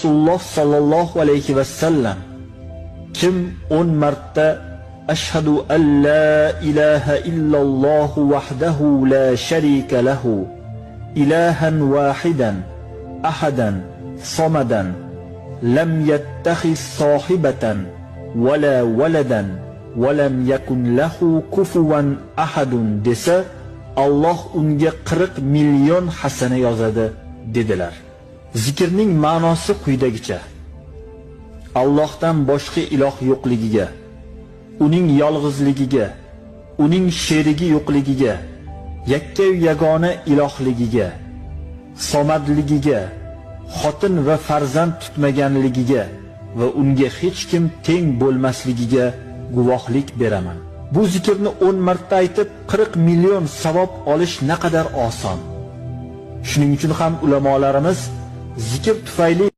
Rasululloh sollallohu alayhi va sallam kim 10 marta ashhadu an la ilaha illalloh vahdahu la sharika lahu ilahan wahidan ahadan somadan lam yattakhiz sohibatan wala waladan va lam yakun lahu kufuwan ahadun desa, Alloh unga 40 million hasana yozadi dedilar. Zikrning ma'nosi quyidagicha: Allohdan boshqa iloh yo'qligiga, uning yolg'izligiga, uning sherigi yo'qligiga, yakkayu yagona ilohligiga, somadligiga, xotin va farzand tutmaganligiga va unga hech kim teng bo'lmasligiga guvohlik beraman. Bu zikrni 10 marta aytib 40 million savob olish naqadar oson. Shuning uchun ham ulamolarimiz zikr tufayli